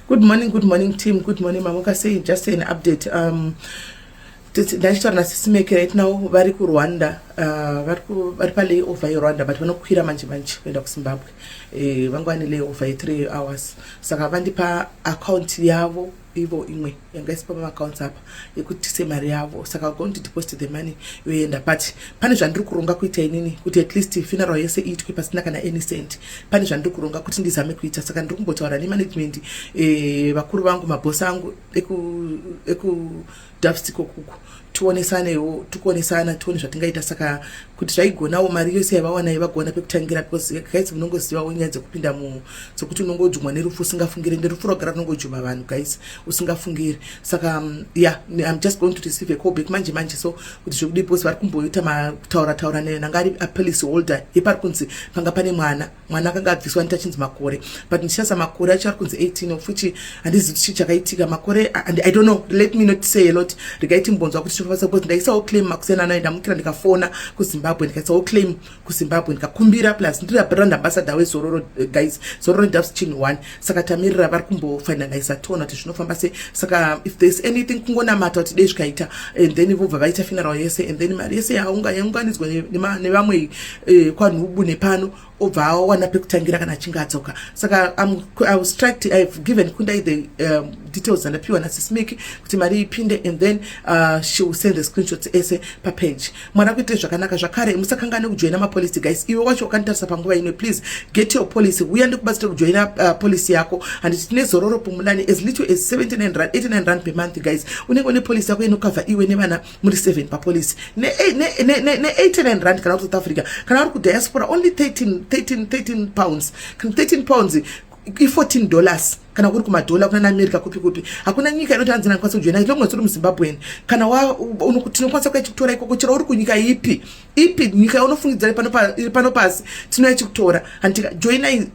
Good morning, good morning team. Good morning, mamuka sei? Just an update. Ndachitaura nasisi Meke right now, vari kuRwanda, vari palayover yeRwanda, but vanokwira manje manje kuenda kuZimbabwe. Vanga vane layover ye3 hours, saka vandipa account yavo ivo, imwe yanga isipa pamaaccounts apa yekuti tise mari yavo. Saka going to deposit the money, yoenda. But pane zvandiri kuronga kuita inini kuti at least funeral yese iitwe pasina kana any cent. Pane zvandiri kuronga kuti ndizame kuita, saka ndiri kumbotaura nemanagement, vakuru vangu, mabhosi angu ekuDoves ikokuku, tionesanewo, tikuonesana, tione zvatingaita. Saka kuti zvaigonawo mari yose yavawana vagona pekutangira, because guys, munongozivawo nyaya dzekupinda mu dzekuti unongojumwa nerufu usingafungiri, ende rufu rwagara runongojuma vanhu, guys, usingafungiri. Saka yeah, I'm just going to receive a call back manje manje, so kuti zvekudii, because vari kumboita makutaura taura nanga ari apolicy holder yepari kunzi panga pane mwana. Mwana akanga abviswa nditachinzi makore, but ndichishandisa makore acho ari kunzi 18, of which handizivi kuti chii chakaitika makore and I don't know. Let me not say a lot. Regai timbonzwa kuti chofambisa, because ndaisawo claim makusiyana nayo. Ndamukira, ndikafona kuZimbabwe, ndikaisawo claim kuZimbabwe, ndikakumbira. Plus ndiri brand ambassador weZororo, guys, Zororo Doves chin one. Saka tamirira vari kumbofinaliza, tiona kuti zvinofamba sei. Saka if there's anything, kungonamata kuti dei zvikaita, and then vobva vaita funeral yese, and then mari yese yaunganidzwa nevamwe kwanhubu nepano, obva awana pekutangira kana achinge adzoka. Saka I was tried, I've given Kundai the details dzandapiwa nasismiki kuti mari ipinde, and then she will send the screenshots ese papage. Mwana kuitire zvakanaka. Zvakare, musakangane kujoina mapolicy, guys. Iwe wacho wakanditarisa panguva ino, please get your policy. Uya ndikubatsire kujoina policy yako, handiti? Tine Zororo Pumulani, as little as 79 rand, 89 rand per month, guys. Unenge une policy yako inokavha iwe nevana muri 7 papolicy ne89 rand kana uri South Africa. Kana uri kudiaspora, only 13 13 £13. Kana £13 i$14 kana kuri kumadhola kuna America, kupi kupi. Hakuna nyika inoti hanzi ndikwanisa kujoina. As long as uri muZimbabwean, kana tinokwanisa kuya chikutora ikoko, chero uri kunyika ipi ipi, nyika yaunofungidzira iri pano pasi, tinouya chikutora, handitika? Joinai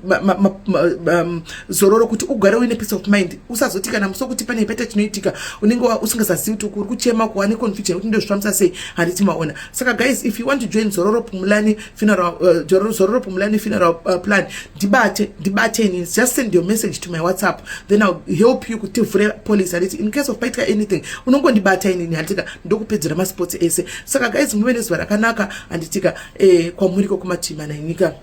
Zororo kuti ugare uine peace of mind. Usazoti kana musi wekuti pane paita chinoitika, unenge usingazazivi kuti uri kuchema kuva neconfusion kuti ndozvifambisa sei, handiti maona? Saka guys, if you want to join Zororo Pumulani funeral, Zororo Pumulani funeral plan, ndibate, ndibate ini. Just send your message to my WhatsApp, then I'll help you kuti tivhure policy, handiti? In case of paitika anything, unongondibata inini, handitika? Ndokupedzera masports ese. Saka guys, muve nezuva rakanaka, handitika? Kwamuriko kumatima nainyika.